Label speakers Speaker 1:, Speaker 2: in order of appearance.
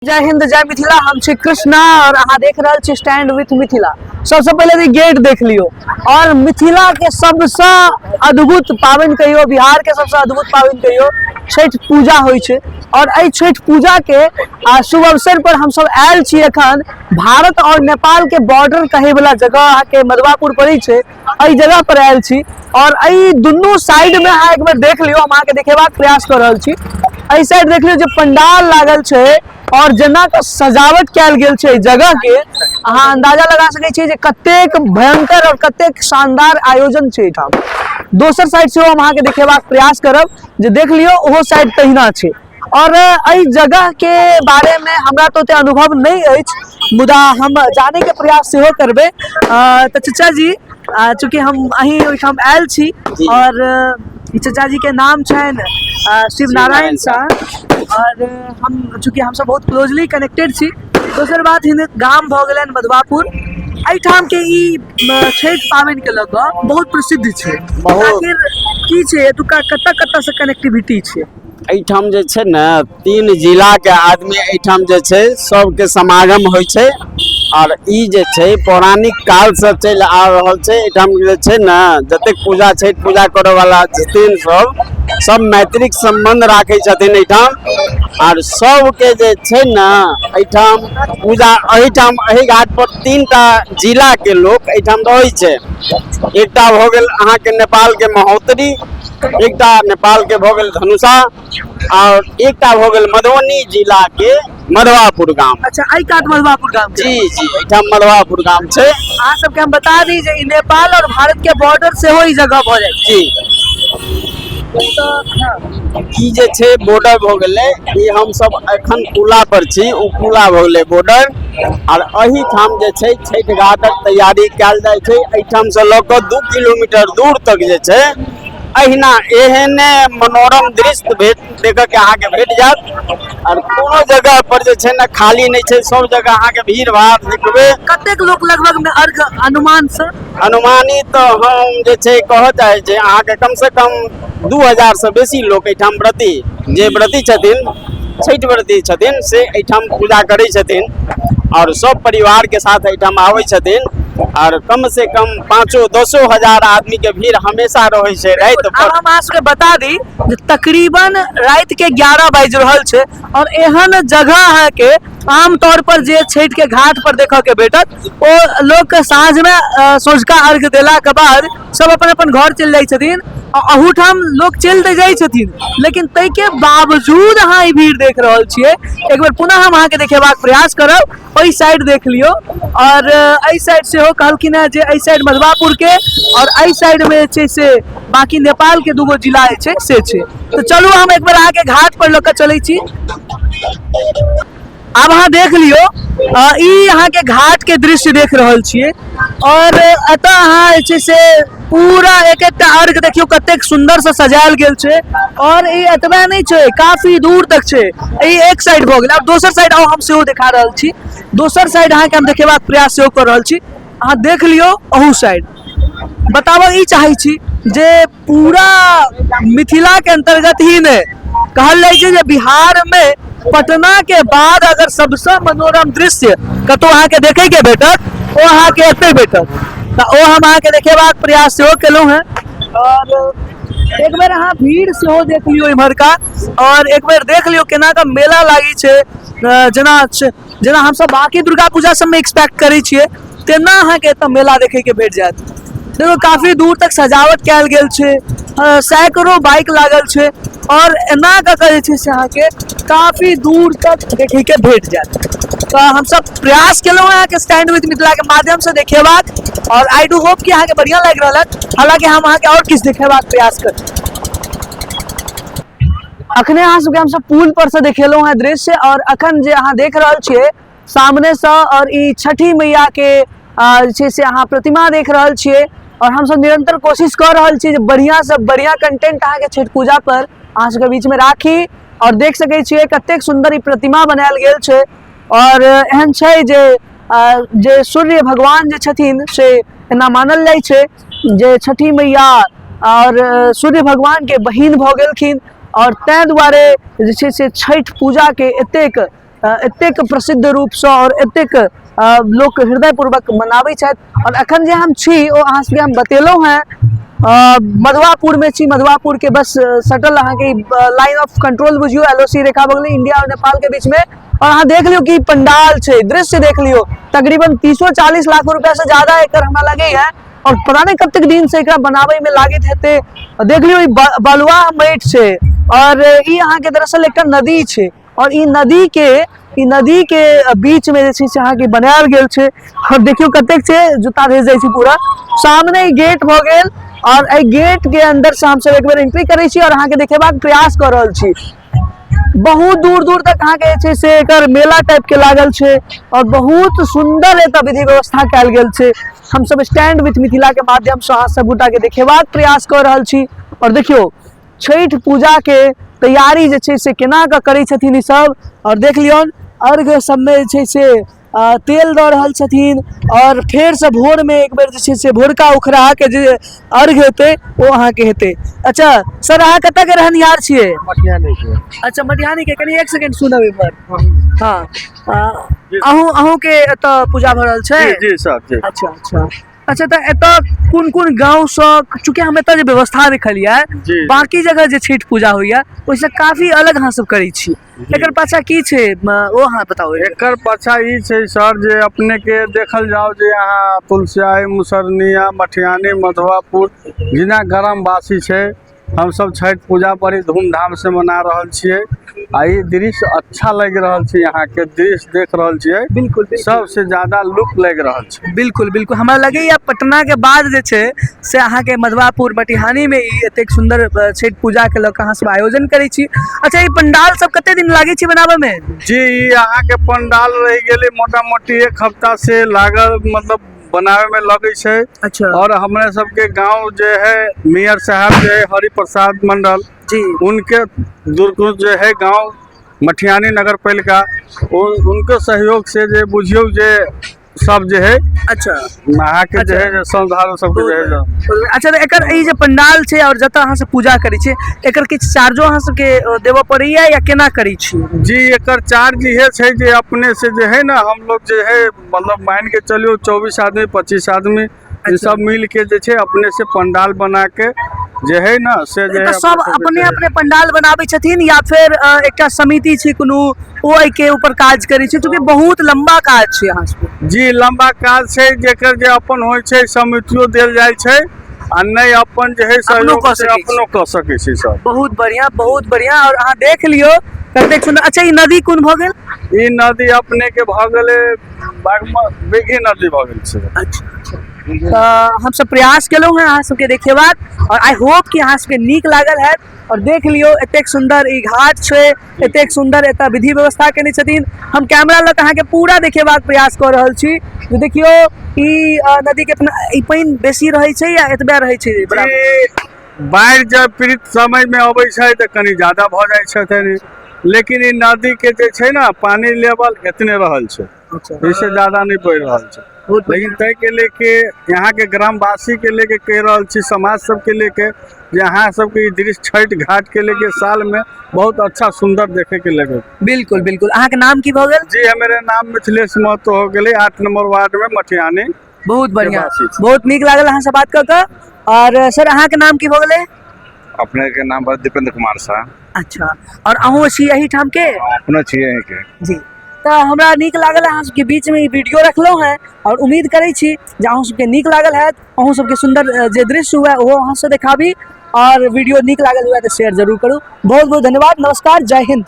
Speaker 1: जय हिंद, जय मिथिला। हम छी कृष्णा और अहाँ देख रहल छी स्टैंड विथ मिथिला। सबसे पहिले तऽ ई गेट देख लियौ और मिथिला के सबसँ अद्भुत पाबनि कहियौ, बिहार के सबसँ अद्भुत पाबनि कहियौ, छठि पूजा होइ छै। और एहि छठि पूजा के शुभ अवसर पर हमसब आयल छी एखन भारत और नेपाल के बॉर्डर कहै वाला जगह अहाँके मधवापुर पड़ै छै, एहि जगह पर आयल छी। और एहि दुनू साइड में अहाँ एक बेर देख लियौ, हम अहाँके देखेबाक प्रयास कऽ रहल छी। एहि साइड देख लियौ जे पंडाल लागल छै और जेना के सजावट कयल गेल छै एहि जगह के, अहाँ अंदाजा लगा सकै छियै जे कतेक भयंकर और कतेक शानदार आयोजन छै एहिठाम। दोसर साइड सेहो हम अहाँके देखेबाक प्रयास करब जे देख लियौ ओहो साइड तहिना छै। और एहि जगह के बारे में हमरा तो ओते अनुभव नहीं अछि, मुदा हम जाने के प्रयास सेहो करबै। तऽ चचा जी, चूँकि हम अहीं ओहिठाम आयल छी और ई चचा जी के नाम छनि शिव नारायण शाह और हम चूँकि हमसब बहुत क्लोजली कनेक्टेड छी। दोसर बात, हिनक गाम भऽ गेलनि मधुआपुर। एहिठाम के ई छठि पाबनि के लऽ कऽ बहुत प्रसिद्ध छै।
Speaker 2: बहुत।
Speaker 1: आखिर की छै एतुका, कतऽ कतऽ से कनेक्टिविटी छै?
Speaker 2: एहिठाम जे छै ने 3 जिलाके आदमी एहिठाम जे छै सबके समागम होइ छै और ई जे छै पौराणिक कालसँ चलि आ रहल छै। एहिठाम जे छै ने जतेक पूजा छठि पूजा करऽवला छथिन सब सब मैत्रिक सम्बन्ध राखै छथिन एहिठाम आर सबके जे छै ने एहिठाम पूजा एहिठाम एहि घाट पर 3टा जिलाके लोक एहिठाम रहै छै। एकटा भऽ गेल अहाँके नेपालके महोत्तरी, एकटा नेपाल के भऽ गेल धनुषा और एकटा भऽ गेल मधुबनी जिला के मधवापुर गाम।
Speaker 1: अच्छा, एहि कात मधवापुर गाम
Speaker 2: के? जी जी, एहिठाम मधवापुर गाम छै।
Speaker 1: अहाँ सबके हम बता दी जे ई नेपाल और भारत के बॉर्डर सेहो ई जगह भऽ जाइ
Speaker 2: छै। जी।
Speaker 1: तऽ हँ।
Speaker 2: ई जे छै बॉर्डर भऽ गेलै, ई हम सब एखन पुला पर छी, ओ पुला भऽ गेलै बॉर्डर। आर एहिठाम जे छै छठि घाटक तैयारी कयल जाइ छै। एहिठाम से लऽ कऽ 2 किलोमीटर दूर तक जे छै अहिना एहने मनोरम दृश्य भेट देखऽ के अहाँके भेट जायत। आर कोनो जगह पर जे छै ने खाली नहि छै, सब जगह अहाँके भीड़ भाड़ देखबै।
Speaker 1: कतेक लोक लगभग में अर्घ अनुमान से?
Speaker 2: अनुमानित तऽ हम जे छै कहऽ चाहै छी अहाँके कम से कम 2000 से बेसी लोक एहिठाम व्रती, जे व्रती छथिन, छठि व्रती छथिन, से एहिठाम पूजा करै छथिन और सब परिवार के साथ एहिठाम आबै छथिन। और कम से कम 5-10 हजार आदमी के भीड़ हमेशा रहै छै राति
Speaker 1: आब
Speaker 2: भर।
Speaker 1: हम अहाँ सबके बता दी जे तकरीबन राति के 11 बाजि रहल छै और एहन जगह अहाँके आमतौर पर जे छठि के घाट पर देखऽ के भेटत ओ लोक साँझ में सौंझका अर्घ देला के बाद सब अपन अपन घर चलि जाइ छथिन। आ अहूठाम लोक चलि तऽ जाइ छथिन, लेकिन ताहिके बावजूद अहाँ ई भीड़ देख रहल छियै। एक बेर पुनः हम अहाँके देखेबाक प्रयास करब। ओहि साइड देख लियौ और एहि साइड सेहो कहलखिन हेँ जे एहि साइड मधुआपुर के और एहि साइड में जे छै से बाकी नेपाल के 2 जिला जे छै से छै। तऽ चलू हम एक बेर अहाँके घाट पर लऽ कऽ चलै छी। आब अहाँ देख लियौ, ई अहाँके घाट के दृश्य देख रहल छियै और एतऽ अहाँ जे छै से पूरा एक एकटा अर्घ देखियौ कतेक सुन्दर से सजायल गेल छै। और ई एतबे नहि छै, काफी दूर तक छै। ई एक साइड भऽ गेल, आब दोसर साइड आउ, हम सेहो देखा रहल छी। दोसर साइड अहाँके हम देखेबाक प्रयास सेहो कऽ रहल छी। अहाँ देख लियौ अहू साइड। बताबऽ ई चाहै छी जे पूरा मिथिला के अंतर्गत ही नहि कहल जाइ छै जे बिहार में पटना के बाद अगर सबसे मनोरम दृश्य कतौ अहाँके देखे के भेटत ओ अहाँके एतै भेटत। तऽ ओ हम अहाँके देखेबाक प्रयास सेहो केलहुँ हेँ। और एक बेर अहाँ भीड़ सेहो देख लियौ इम्हरका और एक बेर देख लियौ केना कऽ मेला लागै छै। जेना जेना हमसब बाकी दुर्गा पूजा सबमे एक्सपेक्ट करै छियै तेना अहाँके एतऽ मेला देखै के भेट जायत। देखो काफी दूर तक सजावट कयल गेल छै, सैकड़ों बाइक लागल छै और एना कऽ कऽ जे छै से अहाँके काफी दूर तक देखै के भेट जायत। तऽ हमसब प्रयास केलहुँ हँ अहाँके स्टैंड विथ मिथिला के माध्यम से देखेबाक और I do hope कि अहाँके बढ़िआँ लागि रहल हैत। हालांकि हम अहाँके और किछु देखेबाक प्रयास करब। अखने अहाँ सबके हमसब पुल पर से देखेलहुँ हँ दृश्य और अखन जे अहाँ देख रहल छियै सामने से और ई छठी मैया के जे छै से अहाँ प्रतिमा देख रहल छियै। और हमसब निरंतर कोशिश कऽ रहल छी जे बढ़िया से बढ़िया कंटेंट अहाँके छठि पूजा पर अहाँ सबके बीच में राखी। और देख सकै छियै कतेक सुंदर ई प्रतिमा बनायल गेल छै। और एहन छै जे सूर्य भगवान जे छथिन से एना मानल जाइ छै जे छठी मैया और सूर्य भगवान के बहिन भऽ गेलखिन और तैं दुआरे जे छै से छठि पूजा के एतेक एतेक प्रसिद्ध रूपसँ आओर एतेक लोक हृदयपूर्वक मनाबै छथि। आओर एखन जे हम छी ओ अहाँ सबके हम बतेलहुँ हेँ, मधवापुरमे छी। मधवापुरके बस सटल अहाँके लाइन ऑफ कंट्रोल बुझियौ, LOC रेखा भऽ गेलै इंडिया और नेपालके बीचमे। और अहाँ देख लियौ कि पंडाल छै, दृश्य देख लियौ, तकरीबन 30-40 लाख रुपया से ज्यादा एकर हमरा लगैए और पता नहीं कतेक दिन से एकरा बनाबै में लागैत हेतै। देख लियौ ई बलुआ माटि छै और ई अहाँके दरअसल एकटा नदी छै और ई नदी के बीच में जे छै से अहाँके बनायल गेल छै। और देखियौ कतेक छै, जूता भेज जाइ छै पूरा। सामने ई गेट भऽ गेल और एहि गेट के अंदर से हमसब एक बेर एंट्री करै छी और अहाँके देखेबाक प्रयास कऽ रहल छी। बहुत दूर दूर तक अहाँके जे छै से एकर मेला टाइप के लागल छै और बहुत सुंदर एतऽ विधि व्यवस्था कयल गेल छै। हमसब स्टैंड विथ मिथिला के माध्यम से अहाँ सब गोटा के देखेबाक प्रयास कऽ रहल छी। और देखियौ छठि पूजा के तैयारी जे छै से केना कऽ करै छथिन ई सब। और देख लियौन अर्घ सबमे जे छै से तेल दऽ रहल छथिन और फेरसँ भोरमे एक बेर जे छै से भोरका उखड़ाहाके जे अर्घ हेतै ओ अहाँके हेतै। अच्छा सर, अहाँ कतऽ के रहनिहार छियै?
Speaker 3: मटिहानी के।
Speaker 1: अच्छा मटिहानी के। कनि एक सेकंड सुनब एक बार। हाँ, अहूँके एतऽ पूजा भऽ रहल छै?
Speaker 3: जी जी सर जी।
Speaker 1: अच्छा अच्छा अच्छा, तऽ एतऽ कोन कोन गाँवसँ, चूँकि हम एतऽ जे व्यवस्था देखलियै, बाकी जगह जे छठि पूजा होइया ओहिसँ काफी अलग अहाँ सब करै छी, एकर पाछा की छै ओ अहाँ बताउ।
Speaker 3: एकर पाछा ई छै सर जे अपने के देखल जाओ जे यहाँ तुलसियाही, मुसरनिया, मटिहानी, मधुआपुर जिना ग्रामवासी छै, हमसब छठि पूजा बड़ी धूमधाम से मना रहल छियै आ ई दृश्य अच्छा लागि रहल छै। यहाँ के दृश्य देख रहल छियै,
Speaker 1: बिल्कुल बिल्कुल
Speaker 3: सबसे ज्यादा लुक लागि रहल छै।
Speaker 1: बिल्कुल बिल्कुल, हमरा लगैया पटना के बाद जे छै से अहाँके मधवापुर मटिहानी में ई एतेक सुंदर छठि पूजा के लऽ कऽ अहाँ सब आयोजन करै छी। अच्छा, ई पंडाल सब कते दिन लागै छै बनाबऽ में?
Speaker 3: जी, ई अहाँके पंडाल रहि गेलै मोटा मोटी एक हफ्ता से लागल, मतलब बनावे में लगै छै। और हमरे सबके गांव जे है मेयर साहब जे है हरि प्रसाद मंडल उनके दुर्गुण जे है गांव मटिहानी नगर पालिका उनके सहयोग से जे बुझियौ जे सब जे है अहाँके जे है श्रद्धालु सबके जे है।
Speaker 1: अच्छा, तऽ एकर ई जे पंडाल छै और जतऽ अहाँ सब पूजा करै छियै, एकर किछु चार्जो अहाँ सबके देबऽ पड़ैया या केना करै छी?
Speaker 3: जी, एकर चार्ज इहे छै जे अपने से जे है ना हम लोग जे है मतलब मान के चलियो 24 आदमी 25 आदमी ई सब मिल के जे छै अपने से पंडाल बना के जे है ना से जे है
Speaker 1: तऽ सब
Speaker 3: अपने
Speaker 1: अपने
Speaker 3: जे है।
Speaker 1: अपने पंडाल बनाबै छथिन या फेर एकटा समिति छै कोनो, ओ एहिके ऊपर काज करै छै? चूँकि बहुत लम्बा काज छै अहाँ सबके।
Speaker 3: जी, लम्बा काज छै, जेकर जे अपन होइ छै समितियो देल जाइ छै आ नहि अपन जे है सहयोग
Speaker 1: कऽ
Speaker 3: से
Speaker 1: सकै छी।
Speaker 3: अपनो कऽ सकै छै सब।
Speaker 1: बहुत बढ़िया, बहुत बढ़िया। और अहाँ देख लियौ कतेक सुन्दर। अच्छा, ई नदी कोन भऽ गेल?
Speaker 3: ई नदी अपने के भऽ गेलै बागमती बेघी नदी भऽ गेल छै।
Speaker 1: अच्छा अच्छा, तऽ हमसब प्रयास केलहुँ हेँ अहाँ सबके देखेबाक और I hope कि अहाँ सबके नीक लागल हैत। और देख लियौ एतेक सुन्दर ई घाट छै, एतेक सुन्दर एतऽ विधि व्यवस्था केने छथिन। हम कैमरा लऽ कऽ अहाँके पूरा देखेबाक प्रयास कऽ रहल छी जे देखियौ ई नदीके अपना ई पानि बेसी रहै छै या एतबे रहै छै बराबर?
Speaker 3: ई बाढ़ि जब पीड़ित समयमे अबै छै तऽ कनि ज्यादा भऽ जाइ छथिन, लेकिन ई नदीके जे छै ने पानि लेवल एतने रहल छै, एहिसँ ज्यादा नहि बढ़ि रहल छै। लेकिन ताहिके लेके यहाँके ग्रामवासीके लेके कहि रहल छी, समाज सबके लेके जे अहाँ सबके ई दृश्य छठि घाटके लेके सालमे बहुत अच्छा सुन्दर देखेके लगे।
Speaker 1: बिल्कुल बिल्कुल। अहाँके नाम की भऽ गेल?
Speaker 3: जी, मेरे नाम मिथिलेश महतो हो गेलै, 8 नंबर वार्ड में मटिहानी
Speaker 1: बहुत बढ़िया,
Speaker 3: वासी छी।
Speaker 1: बहुत नीक लागल अहाँ से बात कऽ कऽ। और सर, अहाँके नाम की भऽ गेलै?
Speaker 4: अपने के नाम पर दीपेंद्र कुमार शाह।
Speaker 1: अच्छा, और अहूँ छी एहिठाम के?
Speaker 4: अपनो छियै यहीं के।
Speaker 1: जी, तऽ हमरा नीक लागल अहाँ सबके बीचमे ई वीडियो रखलहुँ हेँ और उम्मीद करै छी जे अहूँ सबके नीक लागल हैत। अहूँ सबके सुन्दर जे दृश्य हुए ओहो अहाँ से देखाबी और वीडियो नीक लागल हुए तऽ शेयर जरूर करू। बहुत बहुत धन्यवाद, नमस्कार, जय हिंद।